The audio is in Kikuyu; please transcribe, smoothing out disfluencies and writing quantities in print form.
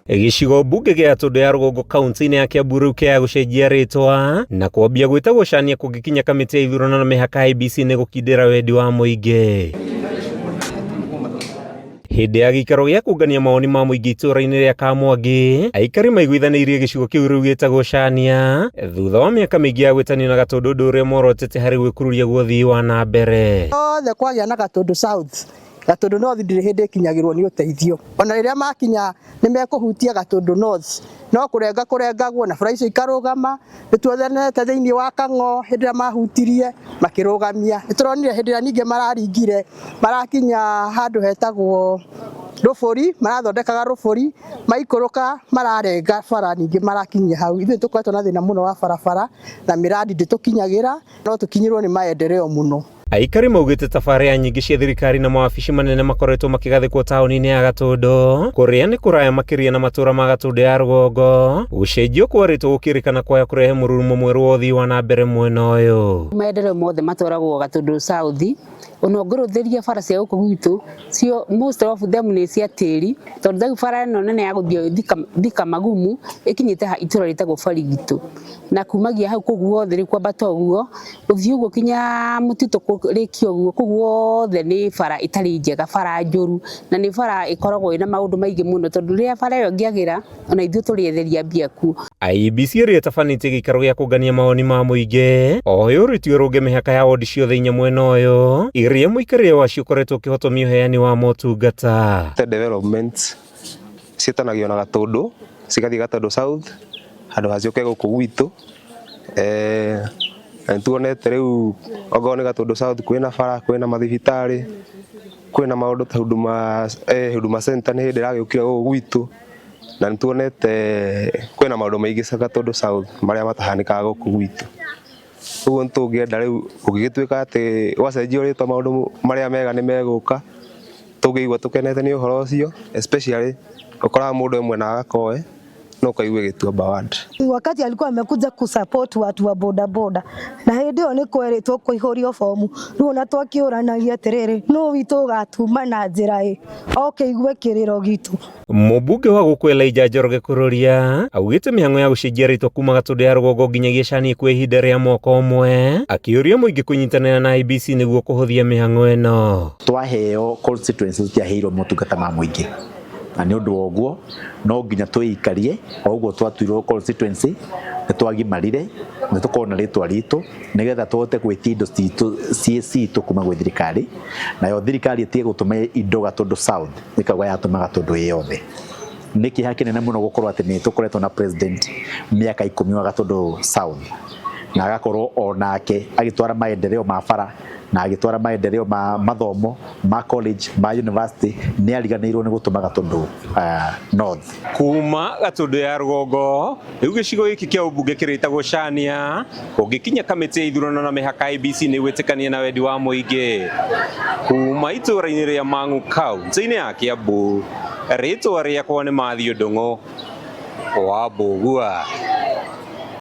Gĩcigo mbunge gĩa Gatũndũ ya Rũgongo kaunti-inĩ ya Kiambu rĩu kĩa gũcenjia rĩtwa na kwambia gwĩtagwo Cania kũngĩkinya kamĩtĩ ya ithurano na mĩhaka IEBC nĩ gũkindĩra wendi wa mũingĩ. Hĩndĩ ya gĩikaro gĩa kũngania mawoni ma mũingĩ itũũra-inĩ rĩa Kamwangi, aikari maiguithanĩirie gĩcigo kĩu rĩu gĩtagwo Cania thutha wa mĩaka mĩingĩ ya gwĩtanio na Gatũndũ, ũndũ ũrĩa morotete harĩ gwĩkururia gwa ũthii wa na mbere. Othe kwagĩa na Gatũndũ South, Gatũndũ North ndirĩ hĩndĩ ĩkinyagĩrwo nĩ ũteithio. Ona rĩrĩa makinya nĩ mekũhutia Gatũndũ North, no kũrenga kũrengagwo na bara icio ikarũgama. Nĩ tuonete thĩinĩ wa Kang'o hĩndĩ ĩrĩa mahutirie makĩrũgamia. Nĩ tũronire hĩndĩ ĩrĩa ningĩ mararingire marakinya handũ hetagwo Rũbũri, marathondekaga Rũbũri, maikũrũka mararenga bara ningĩ marakinyia hau. Ithuĩ nĩ tũkoretwo na thĩna mũno wa barabara na mĩrandi ndĩtũkinyagĩra, no tũkinyĩrwo nĩ maendeleo mũno. Aikari maugĩte tabarĩra nyingĩ cia thirikari na mawabici manene makoretwo makĩgathĩkwo taũni-inĩ ya Gatũndũ, kũrĩa nĩ kũraya makĩria na matũũra ma Gatũndũ ya rũgongo. Gũcenjio kwa rĩtwa gũkĩrĩkana kwaya kũrehe mũrurumo mwerũ wa ũthii wa na mbere mwena ũyũ. Maendeleo mothe matwaragwo Gatũndũ South. Ona ũngĩrũthĩria bara cia gũkũ gwitũ cio, most of them nĩ cia tĩri, tondũ rĩu bara ĩno nene ya gũthiĩ Thika Magumu ĩkinyĩte itũra rĩtagwo Barigitũ, na kumagia hau kũu guothe rĩu kwambata ũguo gũthiĩ ũguo kinya mũtitũ kũrĩkia ũguo, kũu guothe nĩ bara ĩtarĩ njega, bara njũru, na nĩ bara ĩkoragwo ĩna maũndũ maingĩ mũno, tondũ rĩrĩa bara ĩyo ĩngĩagĩra, ona ithuĩ tũrĩetheria mbia kuo. IEBC ĩrĩa ĩtabanĩtie gĩikaro gĩa kũngania mawoni ma mũingĩ o yũrĩtio ĩrũnge mĩhaka ya wondi ciothe inya mwena ũyũ iria mũikarĩre wacio ũkoretwo ũkĩhotomia ũheani wa motungata. Development ciĩtanagio na Gatũndũ, cigathiĩ Gatũndũ South handũ haciũke gũkũ gwitũ. Na nĩtuonete rĩu okorwo nĩ Gatũndũ South kwĩna bara, kwĩna mathibitarĩ, kwĩna maũndũ ta Huduma Center nĩ hĩndĩ ĩragĩũkire gũkũ gwitũ, na nĩtuonete kwĩna maũndũ maingĩ Gatũndũ South marĩa matahanĩkaga gũkũ gwitũ. Ũguo nĩtũngĩenda rĩu kũngĩgĩtuĩka atĩ gwacenjio rĩtwa maũndũ marĩa mega nĩ megũka, tũngĩigua tũkenete nĩ ũhoro ũcio, especially ũkoraga mũndũ e mwena wa Gakoe no ũkaigua Gĩtuamba ward. Wakati alikuwa amekuja kusupport watu wa bodaboda, na hĩndĩ ĩyo nĩ kwerĩtwo kũihũrio bomu, rĩu ona twakĩũranagia atĩrĩrĩ, nũ witũ ũgatuma na njĩra ĩ oke igue kĩrĩro gitũ. Mũmbunge wa gũkũ Elijah Njoroge Kururia augĩte mĩhang'o ya gũcenjia rĩtwa kuma Gatũndũ ya rũgongo nginyagia Cania kwa ihinda rĩa mwaka ũmwe, akĩũria mũingĩ kũnyitanĩra na IEBC nĩguo kũhũthia mĩhang'o ĩno. Twaheo constituency tutiaheirwo motungata ma mũingĩ, na nĩ ũndũ wa ũguo no nginya twĩikarie o ũguo twatuirwo constituency. Nĩ twagimarire, nĩ tũkorwo na rĩtwa ritũ nĩgetha tũhote gwĩtia indo citũ ciĩ citũ kuma gwĩ thirikari, nayo thirikari ĩtige gũtũma indo Gatũndũ South ĩkauga yatũma Gatũndũ ĩ yothe. Nĩ kĩeha kĩnene mũno gũkorwo atĩ nĩ tũkoretwo na president mĩaka 10 wa Gatũndũ South, na agakorwo onake agĩtwara maendeleo ma bara na agĩtwara maendeleo ma mathomo ma college, ma university, nĩ ariganĩirwo nĩ gũtũma Gatũndũ North. Kuma Gatũndũ ya rũgongo rĩu gĩcigo gĩkĩ kĩa ũmbunge kĩrĩtagwo Cania kũngĩkinya kamĩtĩ ya ithurano na mĩhaka IEBC nĩ gwĩtĩkania na wendi wa mũingĩ. Kuma itũũra-inĩ rĩa Mang'u kaunti-inĩ ya Kiambu, rĩtwa rĩakwa nĩ Matthew Ndung'u wa Mbũgua.